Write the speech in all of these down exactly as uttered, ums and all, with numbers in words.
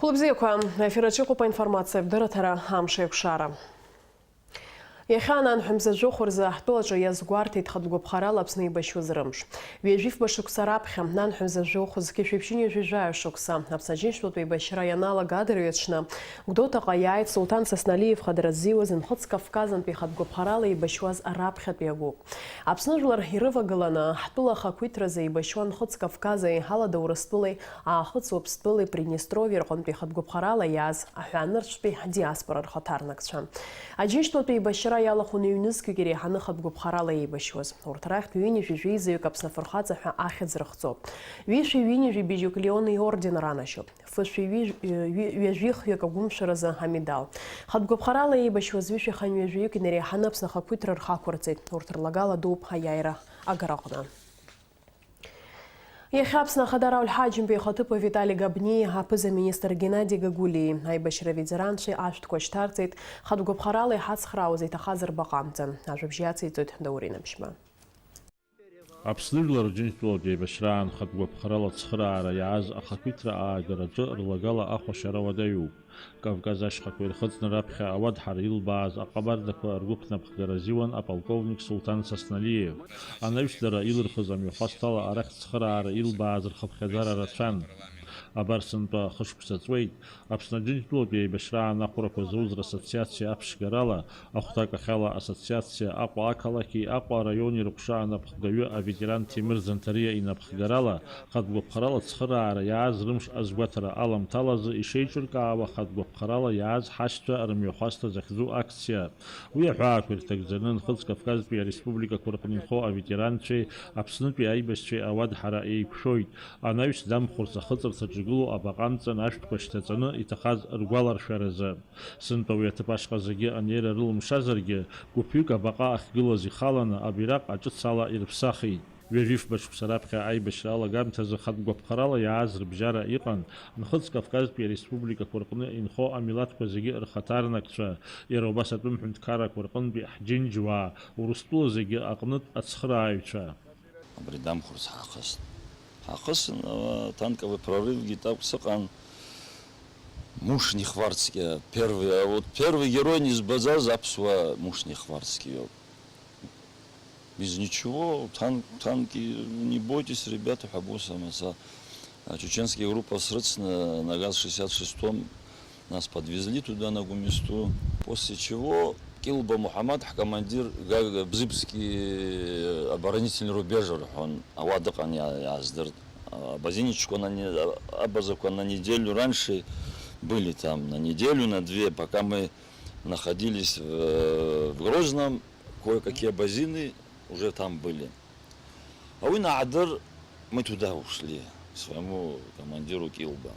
Хәылбзиақәа, ефир аҿы иҟоуп аинформациатә дырраҭара «Амш еиқәшара». Иахьа ананҳәа мза жәохә рзы ҳтәылаҿы иазгәарҭеит хатә гәаԥхарала Аԥсны еибашьуаз рымш. Ҩажәифба шықәса раԥхьа, нанҳәа мза жәохә зқьи жәшәи ԥшьынҩажәи жәаҩа шықәса, Аԥсны Аџьынџьтәылатә еибашьра ианалага адырҩаҽны, Гәдоуҭаҟа иааит Сулҭан Сасналиев хадара ззиуаз Нхыҵ Кавказынтәи хатә гәаԥхарала еибашьуаз раԥхьатәи агәыԥ. Аԥсны жәлар ирывагыланы, ҳтәыла ахақәиҭразы еибашьуан Нхыҵ Кавкази, Аладоу Урыстәылеи, Аахыҵ Уаԥстәылеи, Приднестровиа рҟынтәи хатә гәаԥхарала иааз аҳәаанырцәтәи диаспора рхаҭарнакцәа. Аџьынџьтәылатәи еибашьра иалахәын ҩнызқьҩык иреиҳаны хатә гәаԥхарала еибашьуаз. Урҭ рахьтә ҩынҩажәи жәеизаҩык Аԥсны Афырхаҵа ҳәа ахьӡ рыхҵоуп. Ҩышәи ҩынҩажәи быжьҩык Леон иорден ранашьоуп. Фышәи ҩыжә-, ҩ-, ҩажәи хҩык агәымшәаразы амедал. Хатә гәаԥхарала еибашьуаз ҩышәи хынҩажәаҩык инареиҳаны Аԥсны ахақәиҭра рхы ақәырҵеит. Урҭ рлагала дууп аиааира агараҟны. Иахьа Аԥсны Ахада Рауль Ҳаџьымба ихаҭыԥуаҩ Витали Габниа, аԥыза-министр Геннади Гагулиеи аибашьра аветеранцәеи ашәҭқәа шьҭарҵеит, хатә гәаԥхарала иҳацхраауаз иҭахаз рбаҟа амҵан. Ажәабжь иациҵоит Даур Инамшьба. Аԥсны Жәлар Рџьынџьтәылатә еибашьраан хатә гәаԥхарала ацхыраара иааз ахақәиҭра аагараҿы рлагала ахәашьара уадаҩуп. Кавказ ашьхақәа ирхыҵны раԥхьа ауадҳара илбааз аҟабардақәа ргәыԥнапхгара азиуан аполковник Сулҭан Сасналиев. Анаҩс дара илырхыз амҩахәасҭала арахь цхыраара илбааз рхыԥхьаӡара рацәан. Абар сынтәа хышықәса ҵуеит, Аԥсны Аџьынџьтәылатәи еибашьраан ахәрақәа зуз рассоциациа аԥшьгарала, ахәҭакахьала ассоциациа Аҟәа ақалақьи Аҟәа араиони рыҟәша анапхгаҩы аветеран Ҭемыр Занҭариа инапхгарала, хатә гәаԥхарала цхыраара иааз рымш азгәаҭара аламҭалазы ишеиҿыркаауа хатә гәаԥхарала иааз ҳашьцәа рымҩахәасҭа захьӡу акциа. Уи аҳәаақәа ирҭагӡаны Нхыҵ Кавказтәи ареспубликақәа рҟны инхо аветеранцәеи Аԥснытәи аибашьцәеи ауадҳара еиқәшәоит. Анаҩс дамхәырц ахыҵырҭаҿ игылоу абаҟа амҵан ашәҭқәа шьҭаҵаны иҭахаз ргәаларшәаразы. Сынтәа уи аҭыԥ ашҟа зегьы анеира рылымшазаргьы, гәыԥҩык абаҟа ахьгылаз ихаланы абираҟ аҿыц ала ирыԥсахит. Ҩажәифба шықәса раԥхьа аибашьра алагамҭазы хатә гәаԥхарала иааз рыбжьара иҟан Нхыҵ Кавказтәи ареспубликақәа рҟны инхо амилаҭқәа зегьы рхаҭарнакцәа, иара убас атәым ҳәынҭқаррақәа рҟынтәи ҳџьынџьуаа, Урыстәыла зегьы аҟнытә ацхырааҩцәа. Абри дамхәырц ҳахыст. Ҳахысын, а, танковый прорывгьы такәс ыҟан. Мушни Хварцкиа, первый, а вот первый герой не избаӡаз аԥсуа Мушни Хварцкиа иоуп. Без ничего, тан-, танки, не бойтесь, ребята, ҳәа бусамаса. А, чеченская группа срыцны на ГАЗ шестьдесят шестом нас подвезли туда, на Гумисту. После чего Килба Мухаммад, ҳкомандир, Га-, Бзыбский оборонительный рубеж рҳәон, ауада ыҟан, иа-, иааздырт. А, абазинчикәа на не-, а, абазақәа на неделю раньше были там, на неделю, на две, пока мы находились в, в Грозном, кое-какие абазины уже там были. А уи наадыр, мы туда ушли, к своему командиру Килба.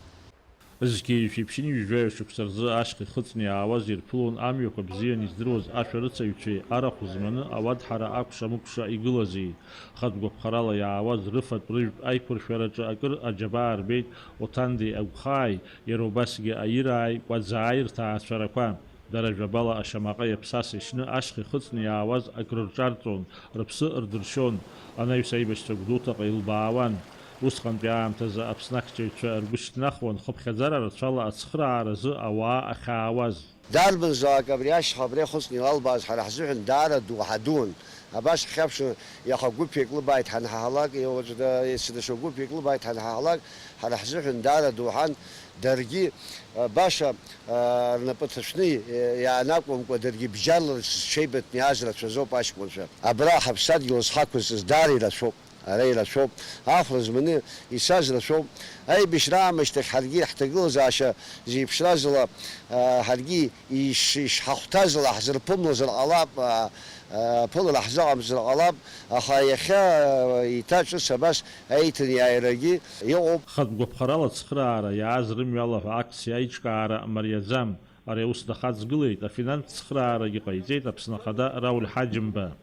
Зқьи жәшәи ԥшьынҩажәи жәаҩа шықәса рзы ашьха ихыҵны иаауаз ирԥылон амҩақәа бзианы издыруаз ашәарыцаҩцәеи арахә зманы ауадҳара акәша-мыкәша игылази. Хатә гәаԥхарала иаауаз рыфатә-рыжәтә аиқәыршәараҿы акыр аџьабаа рбеит Оҭандеи Агәхааи, иара убасгьы Аирааи Кәаӡааи рҭаацәарақәа. Дара жәабала ашьамаҟа иаԥсаса ишьны ашьха ихыҵны иаауаз акрырҿарҵон, рыԥсы рдыршьон, анаҩс аибашьцәа Гәдоуҭаҟа илбаауан. Усҟантәи аамҭазы Аԥсны ахьчаҩцәа ргәы шьҭнахуан хыԥхьаӡара рацәала ацхырааразы ауаа ахьаауаз. Дарбанзаалак абри ашьха абра ихыҵны илалбааз ҳара ҳзыҳәан даара доуҳа дуун. Абас ҳхьаԥшны, иаха гәыԥҩык лыбааит ҳанҳаҳалак, иа-, уаҵәы да-, иацы даҽа гәыԥҩык лыбааит ҳанҳаҳалак, ҳара ҳзыҳәан даара доуҳан, даргьы, а, баша, а, рнапы ҭацәны, е, иаанакәымкәа, даргьы бџьарла рҽеибыҭны иааз рацәаӡоуп аҷкәынцәа. Абра ҳаԥсадгьыл зҳақәызҵаз даара ирацәоуп, ара ирацәоуп. Ахәра зманы ицаз рацәоуп. Аибашьра аамышьҭахь ҳаргьы ҳҭагылазаашьа зеиԥшразыла, а, ҳаргьы иш-, ишҳахәҭазла ҳзырԥымлозар ҟалап, а, а, ԥылара ҳзыҟамҵар ҟалап, аха иахьа, а, еиҭа ҿыц абас аиҭанеиааирагьы иҟоуп. Хатә гәаԥхарала ацхыраара иааз рымҩала ҳәа акциа аиҿкаара мариаӡам. Ари аус дахаҵгылеит, афинанстә цхыраарагьы ҟаиҵеит Аԥсны Ахада Рауль Ҳаџьымба.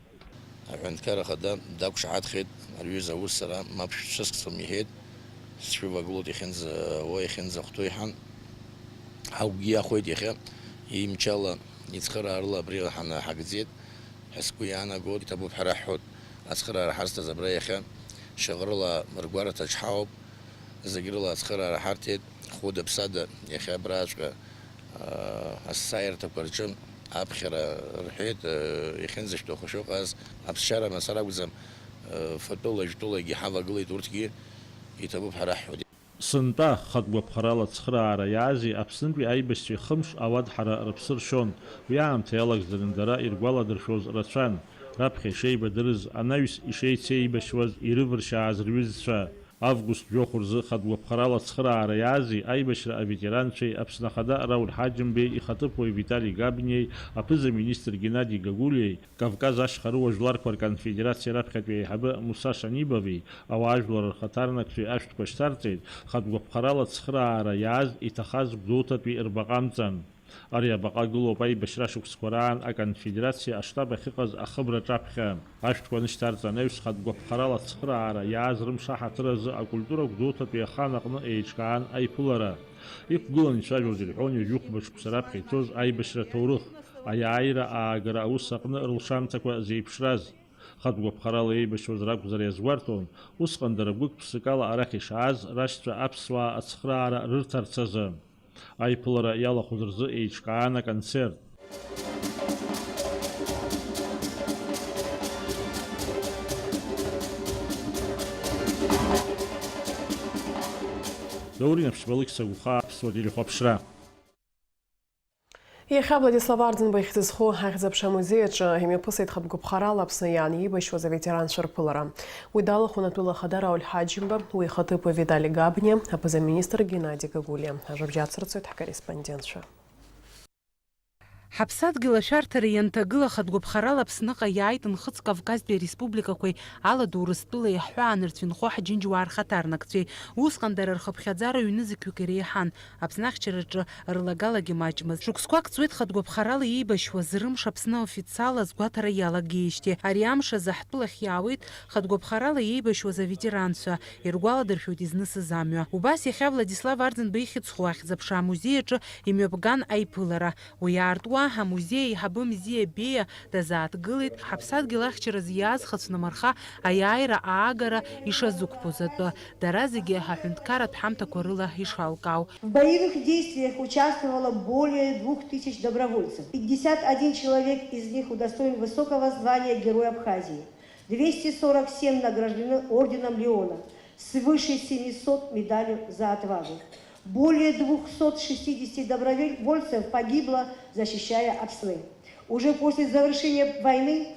Аҳәынҭқар Ахада дақәшаҳаҭхеит, ари аҩыза аус сара мап шәцәыскӡом иҳәеит, сшәывагылоит иахьынӡа-, уа иахьынӡахәҭоу иҳәан, ҳагәгьы иахәеит иахьа, имчала, ицхыраарыла абри ҳанаҳагӡеит ҳәа сгәы иаанагоит, иҭабуп ҳәа раҳҳәоит, ацхыраара ҳазҭаз абра иахьа, шьаҟрыла ргәараҭаҿ ҳаауп, зегь рыла ацхыраара ҳарҭеит, Хәыда-ԥсада иахьа абраҵәҟьа, аа, асааирҭақәа рҿы аԥхьара рҳәеит, аа, иахьынӡашәҭаху шыҟаз, аԥсшьара мацара акәӡам, аа, фатәыла, жәтәылагьы ҳавагылеит урҭгьы, иҭабуп ҳәа раҳҳәоит. Сынтәа, хатә гәаԥхарала ацхыраара иази Аԥснытәи аибашьцәеи хымш ауадҳара рыԥсы ршьон. Уи аамҭа иалагӡаны дара иргәаладыршәоз рацәан, раԥхьа ишеибадырыз, анаҩс ишеицеибашьуаз ирывыршьааз рҩызцәа. Август жәохә рзы хатә гәаԥхарала ацхыраара иаази аибашьра аветеранцәеи Аԥсны Ахада Рауль Ҳаџьымбеи ихаҭыԥуаҩ Витали Габниеи аԥыза-министр Геннади Гагулиеи Кавказ ашьхарыуа жәларқәа рконфедерациа раԥхьатәи аиҳабы Муса Шанибови ауаажәлар рхаҭарнакцәеи ашәҭқәа шьҭарҵеит, хатә гәаԥхарала ацхыраара иааз иҭахаз Гәдоуҭатәи рбаҟа амҵан. Ари абаҟа гылоуп аибашьра ашықәсқәа раан аконфедерациа аштаб ахьыҟаз ахыбра аҿаԥхьа. Ашәҭқәа анышьҭарҵа анаҩс, хатә гәаԥхарала ацхыраара иааз рымш аҳаҭыр азы акультура Гәдоуҭатәи ахан аҟны еиҿкаан аиԥылара. Иқәгыланы ицәажәоз ирҳәон ҩажәихәба шықәса раԥхьа ицоз аибашьра аҭоурых, аиааира аагара аус аҟны рылшамҭақәа зеиԥшраз. Хатә гәаԥхарала еибашьуаз ракәзар иазгәарҭон, усҟан дара гәык-ԥсыкала арахь ишааз рашьцәа аԥсуаа ацхыраара рырҭарц азы. Аиԥылара иалахәыз рзы еиҿкаан аконцерт. Даур Инаԥшьба, Алықьса Гәхаа, Аԥсуа телехәаԥшра. Иахьа Владислав Арӡынба ихьӡ зху Ахьӡ-аԥша амузеи аҿы имҩаԥысит хатә гәаԥхарала Аԥсны иааны иеибашьуаз аветеранцәа рԥылара. Уи далахәын атәыла ахада Рауль Ҳаџьымба, уи ихаҭыԥуаҩ Витали Габниа, аԥыза-министр Геннади Гагулиа. Ажәабжь ацырҵоит ҳкорреспондентцәа. Ҳаԥсадгьыл ашәарҭара ианҭагыла, хатә гәаԥхарала Аԥсныҟа иааит Нхыҵ Кавказтәи ареспубликақәеи Аладоурыстәылеи иаҳҳәаанырцәи инхо ҳџьынџьуаа рхаҭарнакцәеи. Усҟан дара рхыԥхьаӡара ҩ-нызқь ҩык иреиҳан. Аԥсны ахьчараҿы рлагалагьы маҷмызт. Шықәсқәак ҵуеит хатә гәаԥхарала еибашьуаз, рымш Аԥсны официалла азгәаҭара иалагеижьҭеи. Ари амш азы ҳтәылахь иаауеит хатә гәаԥхарала еибашьуаз аветеранцәа, иргәаладыршәоит изнысыз амҩа. Убас иахьа Владислав Арӡынба ихьӡ зху Ахьӡ-аԥша амузеи аҿы имҩаԥган аиԥылара. Уи аартуа амузеи аиҳабы Мзиа Беиа дазааҭгылеит, ҳаԥсадгьыл ахьчаразы иааз хыцәнамырха аиааира аагара ишазықәԥоз атәы, дара зегьы аҳәынҭқарратә ҳамҭақәа рыла ишалкаау. В боевых действиях участвовало более двух тысяч добровольцев. Пятьдесят один человек из них удостоен высокого звания Герой Абхазии. Двести сорок семь награждены орденом Леона, свыше семисот медалью «За отвагу». Более двухсот шестидесяти добровольцев погибло, защищая Апсны. Уже после завершения войны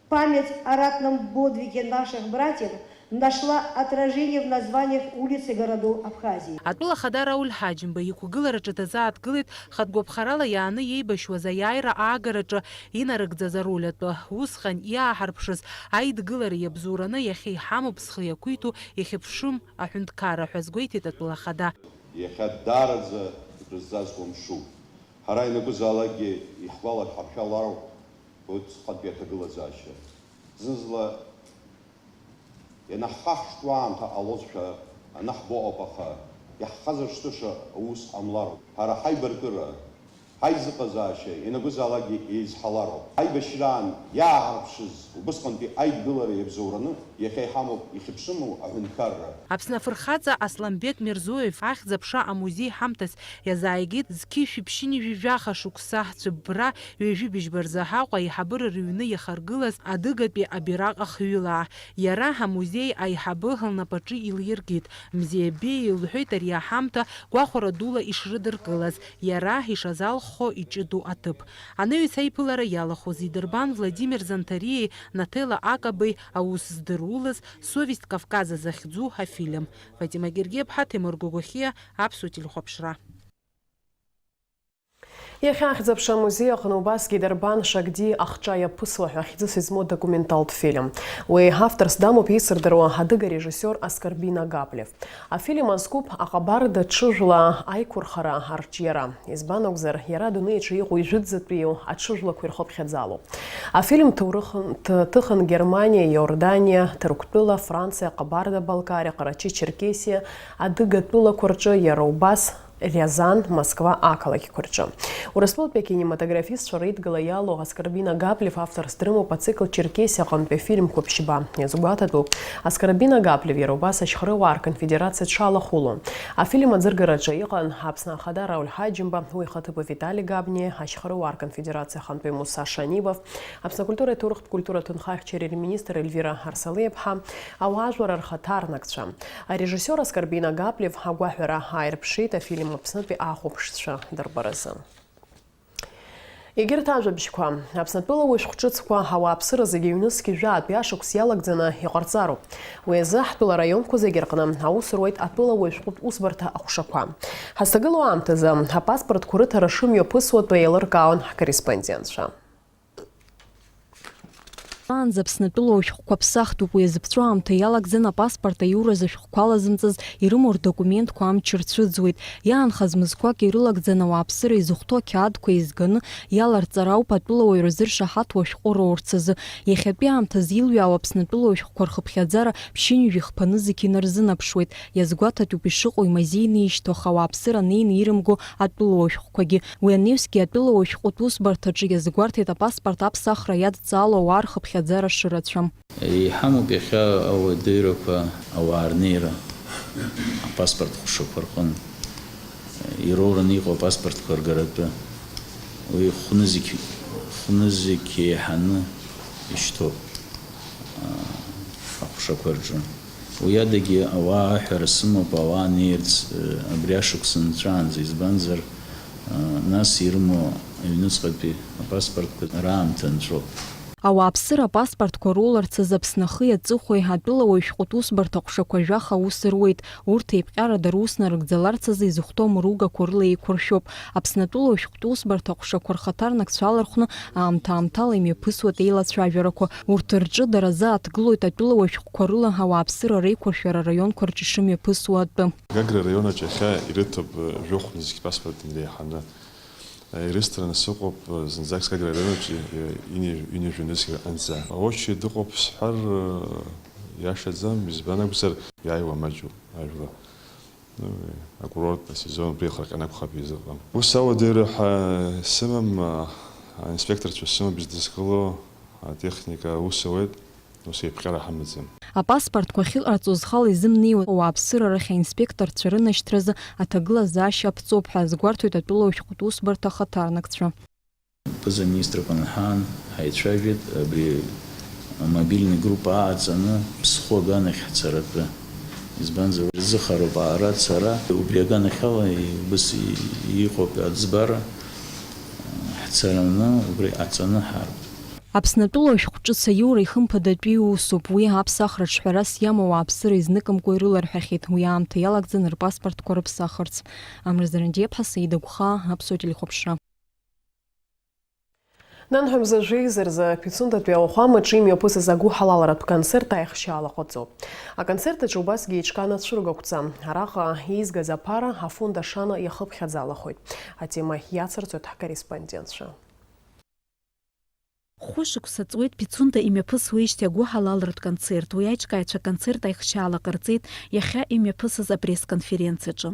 память о ратном подвиге наших братьев нашла отражение в названиях улиц и городов Абхазии. Атәыла ахада Рауль Ҳаџьымба иқәгылараҿы дазааҭгылеит хатә гәаԥхарала иааны иеибашьуаз аиааира аагараҿы инарыгӡаз ароль атәы. Усҟан иааҳарԥшыз аидгылара иабзоураны иахьа иҳамоуп зхы иақәиҭу, ихьыԥшым аҳәынҭқарра ҳәа азгәеиҭеит атәыла ахада. Иахьа даараӡа икрызҵазкуа мшуп. Ҳара ианакәызаалакгьы иаҳгәаларшәахьалароуп усҟантәи аҭагылазаашьа. Зны-зынла ианаҳхашҭуа аамҭа ҟалозшәа анаҳбо ауп, аха иаҳхазыршҭыша аус ҟамлароуп. Ҳара ҳаибаркыра, ҳаизыҟазаашьа ианакәызаалакгьы еизҳалароуп. Аибашьраан иааҳарԥшыз убысҟантәи аидгылара иабзоураны иахьа иҳамоуп ихьыԥшыму аҳәынҭқарра. Аԥсны афырхаҵа Асланбег Мирзоев Ахьӡ-аԥша амузеи ҳамҭас иазааигеит зқьи шәиԥшьыни жәаха шықәса цәыббра ҩажәи быжьба рзы Аҟәа аиҳабыра рыҩны иахаргылаз адыгатәи абираҟ ахҩыла. Иара амузеи аиҳабы лнапаҿы илиркит. Мзиа Беиа илҳәеит ари аҳамҭа гәахәара дула ишрыдыркылаз, иара ишазалххо иҷыдоу аҭыԥ. Анаҩс аиԥылара иалахәыз идырбан Владимир Занҭариеи Наҭела Акабеи аус здырулаз Совесть Кавказа захьӡу афильм. Фатима Гергиаԥҳа, Ҭемыр Гогохиа, Аԥсуа телехәаԥшра. Иахьа Ахьӡ-аԥша амузеи аҟны убасгьы идырбан Шагди ахҿа иаԥысуа ҳәа хьӡыс измоу документалтә фильм. Уи авторс дамоуп еицырдыруа адыга режиссиор Аскарбина Габлев. Афильм азкуп аҟабарда ҽыжәла аиқәырхара арҿиара. Избан акәзар, иара адунеи аҿы иҟоу ижәытәӡатәиу аҽыжәлақәа ирхыԥхьаӡалоуп. Афильм ҭоурыхын, ҭ-, ҭыхын Германиа, Иорданиа, Ҭырқәтәыла, Франциа, Ҟабарда-Балкариа, Ҟарачы-Черкесиа, адыгатәылақәа рҿы, иара убас Риазан, Москва ақалақьқәа рҿы. Урыстәылатәи акинематографистцәа реидгыла иалоу Аскарбина Габлев авторс дрымоуп ацикл Черкесиа аҟынтәи афильмқәа ԥшьба. Иазгәаҭатәуп, Аскарбина Габлев иара убас ашьхаруаа рконфедерациа дшалахәылоу. Афильм аӡыргараҿы иҟан Аԥсны Ахада Рауль Ҳаџьымба, уи ихаҭыԥуаҩ Витали Габниа, ашьхаруаа рконфедерациа ахантәаҩы Муса Шанибов, Аԥсны акультуреи аҭоурыхтә культуратә нхаҩ ахьчареи рминистр Эльвира Арсалиаԥҳа, ауаажәлар рхаҭарнакцәа. Арежиссиор Аскарбина Габлев агәаҳәара ааирԥшит афильм Аԥснытәи ахәаԥшцәа дырбаразы. Егьырҭ ажәабжьқәа. Аԥснатәыла уажәхә ҿыцқәа ауааԥсыра зегьы ҩнызқь жәаатәи ашықәс иалагӡаны иҟарҵароуп. Уи азы ҳтәыла араионқәа зегьы рҟны аус руеит атәыла уажәхәтә усбарҭа аҟәшақәа. Ҳазҭагылоу аамҭазы апаспортқәа рыҭара шымҩаԥысуа атәы еилыркаауан ҳкорреспондентцәа. Шаанӡа Аԥснатәыла ушәҟәқәа ԥсахтәуп, уи азыԥҵәо аамҭа иалагӡан апаспорт аиуразы ашәҟәқәа алазымҵаз ирымоу рдокументқәа амч рцәыӡуеит. Иаанхаз мызқәак ирылагӡаны ауааԥсыра изыхәҭоу ақьаадқәа еизганы иаларҵар ауп атәылауаҩ рзыршаҳаҭу ашәҟәы роурц азы. Иахьатәи аамҭазы илҩаауа Аԥснатәыла ушәҟәқәа рхыԥхьаӡара ԥшьынҩажәи хԥа нызқь инарзынаԥшуеит. Иазгәаҭатәуп ишыҟоу имазеины ишьҭоу, аха ауааԥсыра неины ирымго атәылауаҩ шәҟәқәагьы. Уи анаҩсгьы атәылауаҩ шәҟәытә усбарҭаҿы иазгәарҭеит апаспорт аԥсахра иадҵаало ауаа рхыԥхьаӡара шырацәам. Иҳамоуп иахьа ауадаҩрақәа, ауаа рнеира апаспорт ҟәшақәа рҟын. Ироураны иҟоу апаспортқәа ргаратәы. Уи хәнызқь, хәнызқь еиҳаны ишьҭоуп, а, аҟәшақәа рҿы. Уи адагьы ауаа аҳәара сымоуп, ауаа неирц, э, абри ашықәс нҵәаанӡа, избанзар, э, нас ирымоу аҩныҵҟатәи апаспортқәа раамҭа нҵәоуп. Ауааԥсыра апаспортқәа руларц азы Аԥсны ахи аҵыхәеи атәылауаҩ шәҟәытә усбарҭа ҟәшақәа жәаха аус руеит. Урҭ еиԥҟьарада рус нарыгӡаларц азы изыхәҭоу амругақәа рыла еиқәыршәоуп. Аԥсны атәылауаҩ шәҟәтә усбарҭа ҟәшақәа рхаҭарнакцәа алархәны аамҭа-аамҭала имҩаԥысуеит еилацәажәарақәа. Урҭ рҿы дара азы ааҭгылоит атәылауаҩ шәҟәқәа рыла ауааԥсыра реиқәыршәара араионқәа рҿы ишымҩаԥысуа атәы. Гагра араион аҿы иахьа ирыҭоуп, э, жәохә нызқь паспорт инреиҳаны. Э, ирысҭараны сыҟоуп, э, зынӡак Гагра араион аҿы, э, ҩынҩажәа нызқь рҟынӡа. Очередь ыҟоуп сҳәар, э, иашаӡам, избан акәзар, иааиуа маҷуп ажәлар. Ну, акурорттә асезон убри ихырҟьаны акәхап изыҟам. Ус ауадаҩра ҳәа сымам, а, аинспекторцәа сымоуп издызкыло, атехника аус ауеит, ус еиԥҟьара ҳамаӡам. Апаспортқәа ахьыҟарҵоз хала изымнеиуа ауааԥсыра рахь аинспекторцәа рынашьҭразы аҭагылазаашьа аԥҵоуп ҳәа азгәарҭоит атәылауаҩ шәҟәтә усбарҭа ахаҭарнакцәа. Ԥыза-министрак анҳаан, ҳаицәажәеит абри амобильный группа ааҵаны Ԥсхәы аганахь ҳцаратәы. Избанзар, ирзыхароуп аара ацара. Убри аганахьала убыс иҟоуп аӡбара, ҳцараны убри аҵаны ҳаартуп. Аԥснатәыла ашәҟәы ҿыц аиура ихымԥадатәиу усуп. Уи аԥсахраҿ ҳәарас иамоу ауааԥсыра изныкымкәа ирыларҳәахьеит, уи аамҭа иалагӡаны рпаспортқәа рыԥсахырц. Амра Зарандиаԥҳа, Саида Гәхаа, Аԥсуа телехәаԥшра. Нанҳәа мза жәеиза рзы Пицундатәи ауахәамаҿы имҩаԥысыз агәыҳалалратә концерт аихшьаала ҟаҵоуп. Аконцерт аҿы убасгьы еиҿкаан ацәыргақәҵа. Араҟа еизгаз аԥара афонд Ашана иахыԥхьаӡалахоит. Атема иацырҵоит ҳкорреспондентцәа. Хәышықәса ҵуеит Пицунда имҩаԥысуеижьҭеи агәыҳалалратә концерт. Уи аиҿкааҩцәа аконцерт аихшьаала ҟарҵеит иахьа имҩаԥысыз апресс-конференциаҿы.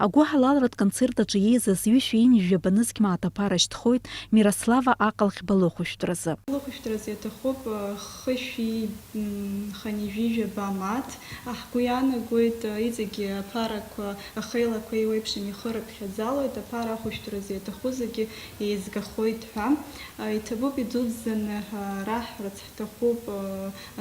Агәыҳалалратә концерт аҿы еизаз ҩышәи ҩынҩажәи жәаба нызқь мааҭ аԥара шьҭхоит Мирослава Аҟалӷьба лыхәышәтәразы. Лыхәышәтәразы иаҭахуп, хышәи, м, хынҩажәи жәаба мааҭ. Ҳгәы иаанагоит, иҵегьы аԥарақәа, ахеилақәа еиуеиԥшым ихы рыԥхьаӡалоит, аԥара ахәышәтәразы иаҭаху зегьы еизгахоит ҳәа. Иҭабуп идуӡӡаны ҳәа раҳҳәарц ҳҭахуп,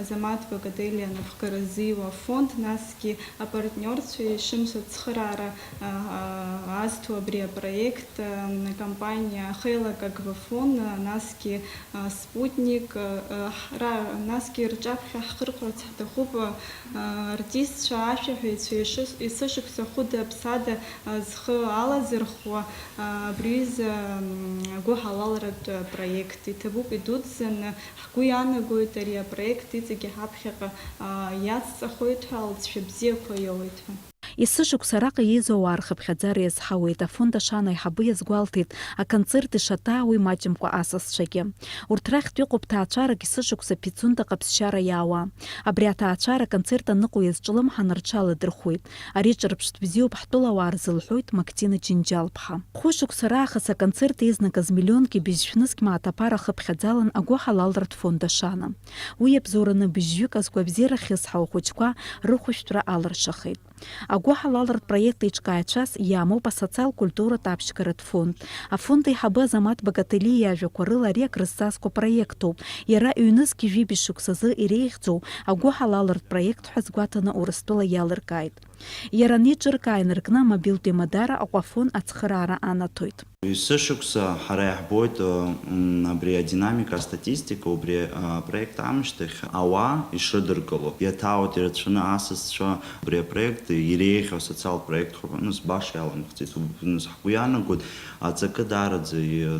Азамаҭ Багаделиа анапхгаразы иуа афонд, насгьы апартниорцәа ишымцо ацхыраара, а, а, азҭо абри апроект, а, акомпаниа Хеилак Агвафон, а, насгьы, а, Спутник, а, а, ҳра-, насгьы рҿаԥхьа ҳхырхәарц ҳҭахуп, а, а, артистцәа, ашәаҳәаҩцәа ишыс-, есышықәса хәыда-ԥсада, а, зхы алазырхуа, а, абри аҩыза, м, агәыҳалалратә проект. Иҭабуп идуӡӡаны, ҳгәы иаанагоит ари апроект иҵегьы ҳаԥхьаҟа, а, иацҵахоит ҳәа, алҵшәа бзиақәа иоуеит ҳәа. Есышықәса араҟа еизо ауаа рхыԥхьаӡара иазҳауеит, афонд Ашана аиҳабы иазгәалҭеит, аконцерт ишаҭаауа имаҷымкәа асасцәагьы. Урҭ рахьтә иҟоуп ҭаацәарак есышықәса Пицунда ҟаԥсшьара иаауа. Абри аҭаацәара аконцерт аныҟоу иазҿлымҳаны рҽаладырхәуеит. Ари ҿырԥштә бзиоуп ҳтәылауаа рзы, лҳәоит Мактина Џьынџьал-ԥҳа. Хәышықәса раахыс аконцерт еизнаказ миллионки быжьшәнызқь мааҭ аԥара ахыԥхьаӡалан агәыҳалалратә фонд Ашана. Уи иабзоураны быжьҩык азқәа абзиара ахьызҳау ахәыҷқәа рыхәышәтәра алыршахеит. Агәыҳалалратә проект еиҿкааҩцәас иамоуп асоциал-культуратә аԥшьгаратә фонд. Афонд аиҳабы Азамаҭ Багателиа иажәақәа рыла ари акрызҵазкуа проектуп. Иара ҩнызқьи жәибжь шықәсазы иреиӷьӡоу агәыҳалалратә проект ҳәа азгәаҭаны Урыстәыла иалыркааит. Иара анеиҿыркаа инаркны амобилтә еимадара Аҟәафон ацхыраара анаҭоит. Есышықәса ҳара иаҳбоит, м, абри адинамика, астатистика, убри апроект аамышьҭахь ауаа ишрыдыркыло. Иаҭаауеит ирацәаны асасцәа убри апроект иреиӷьу асоциалтә проектқәа рҟынтә баша иаламхӡеит. Убри ҳгәы иаанагоит, аҵакы даараӡа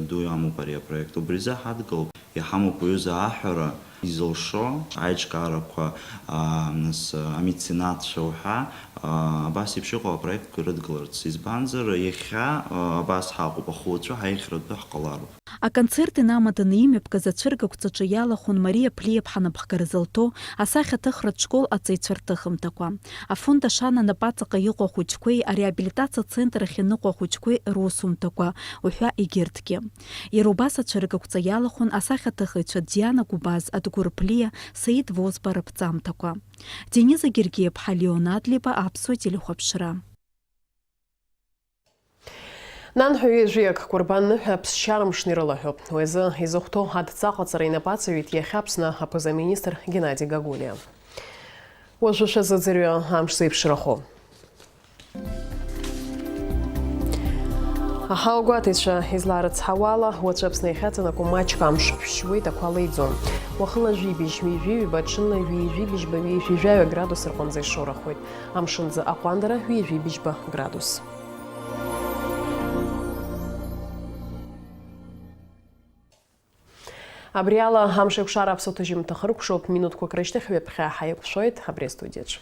ду амоуп ари апроект. Убри азы ҳадгылоуп. Иҳамоуп уҩыза аҳәара, изылшо аиҿкаарақәа, аа, нас, амеценатцәа уҳәа, аа, абас еиԥш иҟоу апроектқәа ирыдгыларц. Избанзар, иахьа, аа, абас ҳаҟоуп, аха уаҵәы ҳаиӷьратәы ҳҟалароуп. Аконцерт инамаданы имҩаԥгаз ацәыргақәҵаҿы иалахәын Мариа Ԥлиаԥҳа напхгара зылҭо асахьаҭыхратә школ аҵаҩцәа рҭыхымҭақәа. Афонд Ашана напаҵаҟа иҟоу ахәыҷқәеи ареабилитациа центр ахь иныҟәо ахәыҷқәеи русумҭақәа уҳәа егьырҭгьы. Иара убас ацәыргақәҵа иалахәын асахьаҭыхыҩцәа Диана Гәбаз, Адгәыр Ԥлиа, Саид Возба рыԥҵамҭақәа. Дениза Гергиаԥҳа, Леон Адлеиба, Аԥсуа телехәаԥшра. Нанҳәа ҩажәиак Қәырбан ныҳәа ԥсшьара мшны ирылаҳәоуп. Уи азы изыхәҭоу адҵа аҟаҵара инапы аҵаҩит иахьа Аԥсны аԥыза-министр Геннади Гагулиа. Уажәы шәазыӡырҩы амш зеиԥшрахо. Аҳауагәаҭаҩцәа изларыцҳауала, уаҵәы Аԥсны иахьаҵанакуа маҷк амш ԥшьуеит, ақәа леиӡом. Уахынла жәибжь ҩажәи ҩба, ҽынла ҩажәи быжьба, ҩажәи жәаҩа градус рҟынӡа ишоурахоит. Амшынӡы аҟәандара ҩажәи быжьба градус. Абри ала амш еиқәшара аԥсуа ҭыжьымҭа хыркәшоуп, минуҭқәак рышьҭахь ҩаԥхьа ҳаиқәшәоит абри астудиаҿы.